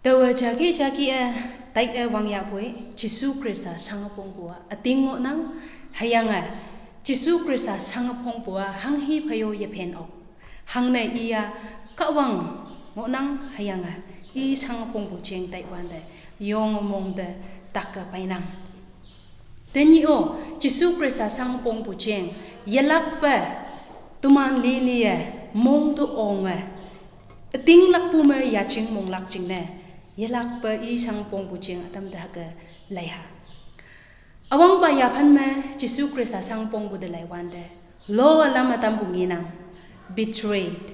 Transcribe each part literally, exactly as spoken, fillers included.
Tawa jaki jaki e, tai e wang ya pui, Jesu Krista sangapong bua, ating ngo nang, hayang e, Jesu Krista sangapong bua, hang hi payo ye pen ok. Hang ne iya, kawang ngo nang, hayang e, i sangapong bu jeng tai wan de, yong mong de, tak ke pai nang. Teni o, Jesu Krista sangapong bu jeng, yelak pe, tuman li li e, mong tu ong e, ting lak pu me ya jing mong lak jing ne, yelak pe i sangapong bu jeng atam de hake lai ha. Awang pa ya pan me, Jesu Krista sangapong bu de lai wan de, lo alam atam bu ngi nang, betrayed,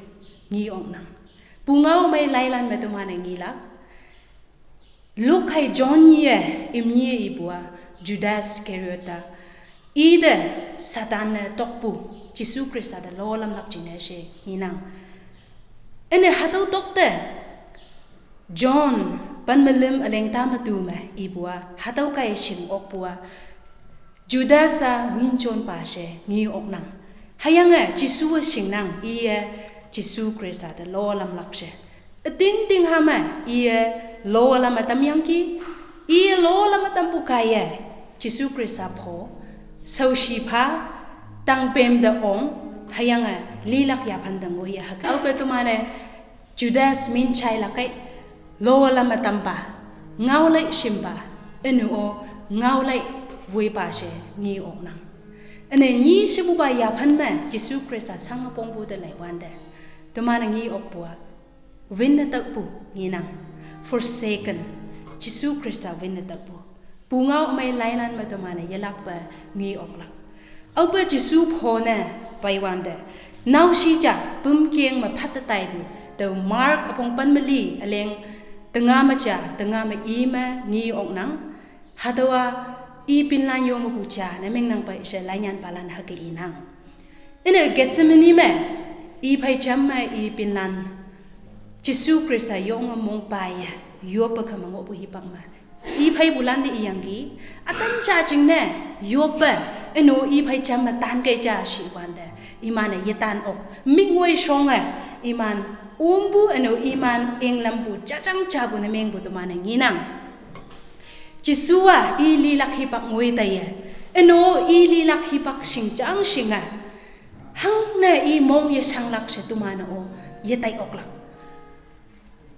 ngi ong nang. Pu ngau mai lai lan me tuman e ngi lak, Luk hai John nyi e, im nyi e i bua, Judas Iskariota. I de Satan ne tok pu, Jesu Krista de lo lam lak jing ne she, ngi nang. Ene hatau tok te, John, pan melim aleng ta matu me, i bua, hatau kai shing ok bua, Judas a ngin chon pa she, ngi ok nang. Hayang e, Jesu a shing nang, i e, Jesu Krista de lo lam lak she. Ting ting ha me, i e, lo lam atam yang ki, i e lo lam atam pu kai e, Jesu Krista pho, sau shi pa, tang pem de ong, hayang e, li lak ya pan de ngo ya hak. Au pe tuman e, Judas min chai la kai, lo lam atam pa, ngau lai shim pa, enu o, ngau lai vui pa she, ngi ok nang. Ene nyi shibu ba ya pan me, Jesu Krista sangapong bu de lai wan de. Tuman e ngi ok bua, win ne tak pu, ngi nang. Forsaken, Jesu Krista win ne tak pu. Pu ngau mai lai lan me tuman e yelak pe ngi ok lak. Au pe Jesu pho ne pai wan de. Nau shi ja pum kieng me phat tai bu. Tau Mark apong pan meli aleng tenga me ja, tenga me i me ngi ok nang. Hatau a i pin lan yo me bu ja ne meng nang pai she lai nyan pa lan hake i nang. Ene Gethsemane me, i pai jam me i pin lan. Jesu Krista yong mong pai ya, yo pe kama ngo bu hi pak me. I phai bulan di i yang ki, atan cha jing ne, yope, eno i phai cham ma tan kai cha shi wan de, iman e yetan ok, mik ngoi shong e, iman umbu eno iman eng lam bu cha chang cha bu ne meng bu tuman e ngi nang. Jesu a i li lak hi pak ngoi tai e, eno i li lak hi pak shing chang shing e, hang ne i mong ye shang lak she tuman e o, ye tai ok lak.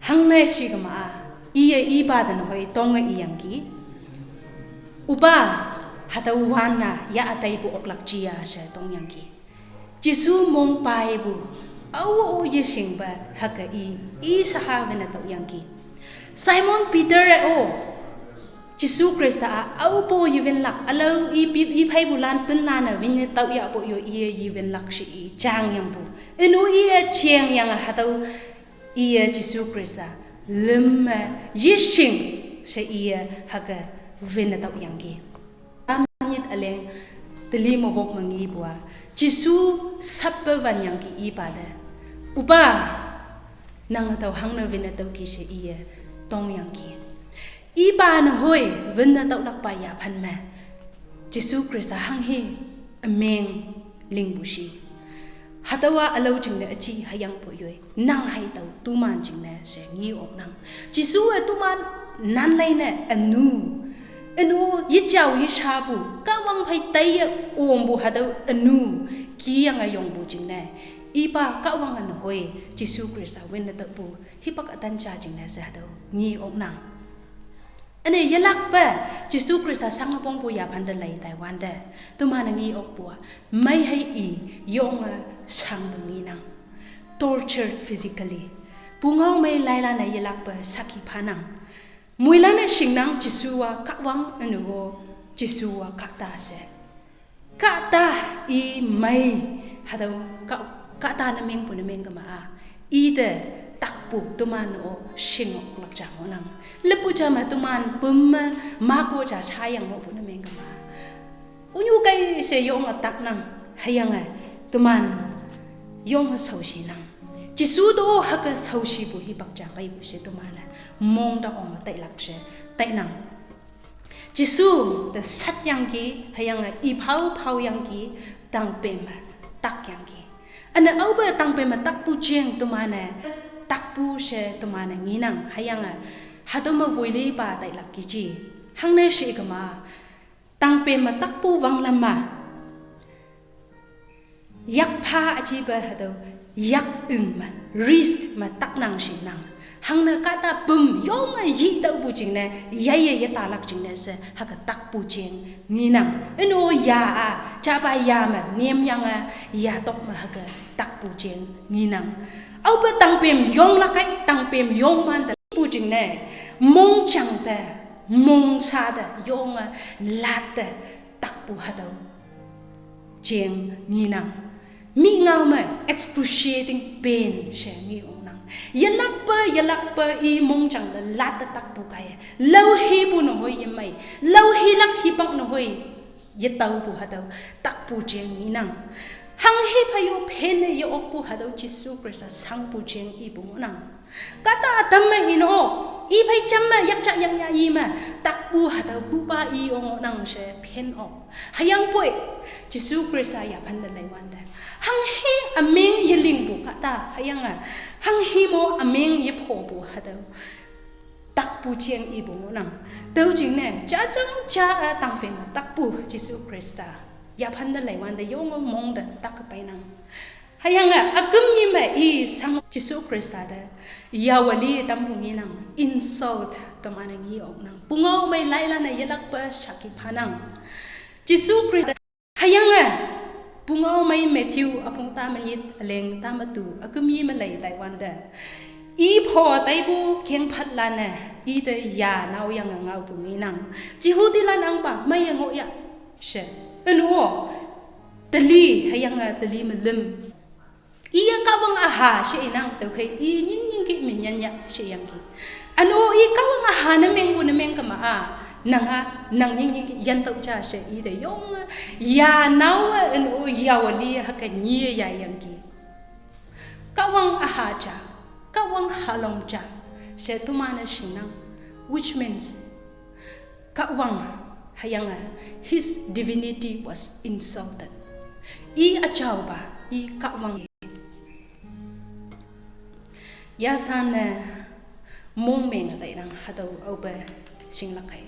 Hang nai shi kama a, i e i pa den hoi tong e i yang ki. Upa, hata uwan na, ya atai bu ok lak jia she tong yang ki. Jesu mong pai bu, au o ye shing ba, haka i, i saha wen a tau yang ki. Simon Peter e o, Jesu Krista a, au po ye wen lak, alau i pi, i phai bu lan pin lan a wen ye tau ya po yo i e ye wen lak shi i, chang yang bu. Enu i e chiang yang a hatau, Iye Jesu Krista, lem me, yishing, she iye, hake, vin tau yang ki. Am nyit aleng, teli mo vok mangi bua. Jesu, sappe van yang ki ipa de. Upa, nang tau hang na vin tau ki she iye, tong yang ki. Ipa na hoi, vin tau lak pa ya phan me. Jesu Krista hang hi, ameng, ling bu shi. Hatawa alau jing ne achi hayang po yoi. Nang hai tau tuman jing ne she ngi ok nang. Jesu e tuman nan lai ne anu. Anu yi chau yi sha bu. Ka wang phai tai ye om bu hatau anu. Ki yang a yong bu jing ne. Ipa ka wang an hoi. Jesu Krista win ne tau bu. Hipak atan cha jing ne she hatau. Ngi ok nang. Ane yelak pe, Jesu Krista sang apong pu ya phan de lai tai wan de. Tuman ngi ok pu a, mai hai i, yong a sang bu ngi nang. Tortured physically. Pu ngau mai lai la na yelak pe, saki pha nang. Mui la na shing nang Jesu wa ka wang anu go, Jesu wa ka ta she. Ka ta i mai, hatau ka, ka ta na meng pu na meng kama a. I te tak pu tuman o shing ok lak jang o nang. Lepu jama tuman pum ma, ma ko ja sayang o pu na meng kama a. Unyu kai she yong a tak nang, hayang a, tuman yong a sau shi nang. Jesu to haka sau shi pu hi pak ja pai pu she tuman a. Mong da ong tai lak she, tai nang. Jesu, te sat yang ki, hayang a i phau phau yang ki, tang pe ma, tak yang ki. Ana au ba tang pe ma tak pu jeng tuman a, tak pu she teman-e ngenang, hüyange hatüo me woilipa tailak kiji. Hangne she kema, tangpem me takpu wanglam ma yakpha üjipe hatüo, yak ing me, wrist me taknang shinang. Hangne kahta püm yonge yi taopu jingne, yaiye yetalak jingne she hüke takpu jeng ngenang. Üno ya-a, japa ya me nyemyange, yatok me hüke takpu jeng ngenang. Aope tangpem yonglak kai, tangpem yongwante pu jingne, mongjang te, mongsha te, yonge, lat te, takpu hatüo jeng ngenang. Mi ngao me excruciating pain she nge ongnang. Yelakpe, yelakpe i mongjang te lat te takpu kaiye, laohipu nehoi yemei, laohilak hipak nehoi yetaopu hatüo takpu jeng ngenang. Hanghe phayo phenne ye-okpu hatüo Jesu Khrista shangpu jeng ipu ngohnang. Kahta ütam me ino, i phei jam me yakja yangya i me, takpu hatüo kupa i ongnang she phen-ok. Hüyangpoi, Jesu Khrista yaphante leiwante, hanghe ümeng yelingpu kahta, hüyange, hanghe mo ümeng yephopu hatüo takpu jeng ipu ngohnang. Tüo jingne, jajang ja-e tangpem me takpu Jesu Khrista yaphante leiwante yonge mong te tak peinang. Hüyange, üküm nyi me i shang Jesu Khrista te, yawe li tampu ngenang, insult teman-e nge oknang. Pungao mei lailan-e yelakpe shaki phanang. Jesu Khrista, hüyange, pungao mei Matthew üpong ta me nyit üleng ta me tu, üküm nyi me lei taiwante, i pho taipu kengphatlan-e, ite ya naoyange ngaopu ngenang. Jehudilan ahngpa meiye ngohya she, üno, teli, hüyange teli me lüm. Iye Kahwang üha she inang, tüokhei i nyingnyingki minyanya sheyangki. Üno i Kahwang üha ne mengpu ne meng kema-a, nanga, nang nyingnyingki yantüo ja she ite yonge, ya naowe üno yawe li hüke nyi yayangki. Kahwang üha ja, Kahwang halom ja she teman-e shingnang, which means, Kahwang, hüyange, his divinity was insulted. I üjaopa, i Kahwang. Yasan-e mongmeng tainang hatüo aope shinglak kei.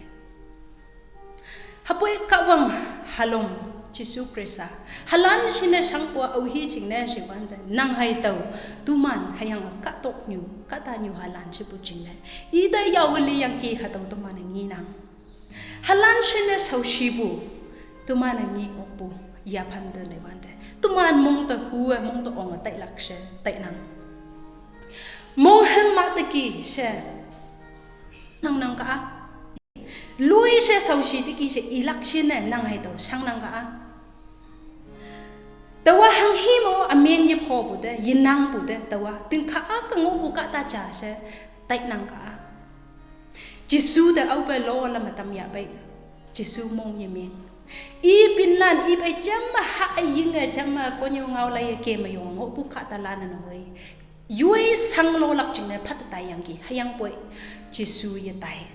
Hüpoi Kahwang halom Jesu Khrista, halan shinne shangpu aohi jingne shewante, nang hei tao, teman hüyange kahtoknyu, kahtanyu halan shepu jingne, ite yawe liyangki hatüo teman-e ngenang. Halan shinne shaoshipu, teman-e nge okpu, yaphante leiwante, teman mong te hu-e, mong te onge tailak she tainang. Monghüm ma teki she shangnang ka-a, loi she shaoshi teki she ilak shinne nang hei tao shangnang ka-a. Taowa hanghe mo ümeng yephopu te, yenangpu te, taowa tingkha-a ke ngohpu kahta ja she tainang ka-a. Jesu te aope lo lam me tamyahpei, Jesu mong yemeng. I pinlan, i phei jam me ha yinge, jam me konyu ngao laiye ke me yong ngohpu kahtalan-e nehoi, yoi shang lolak jingne phat taiyangki, hüyangpoi Jesu yetai.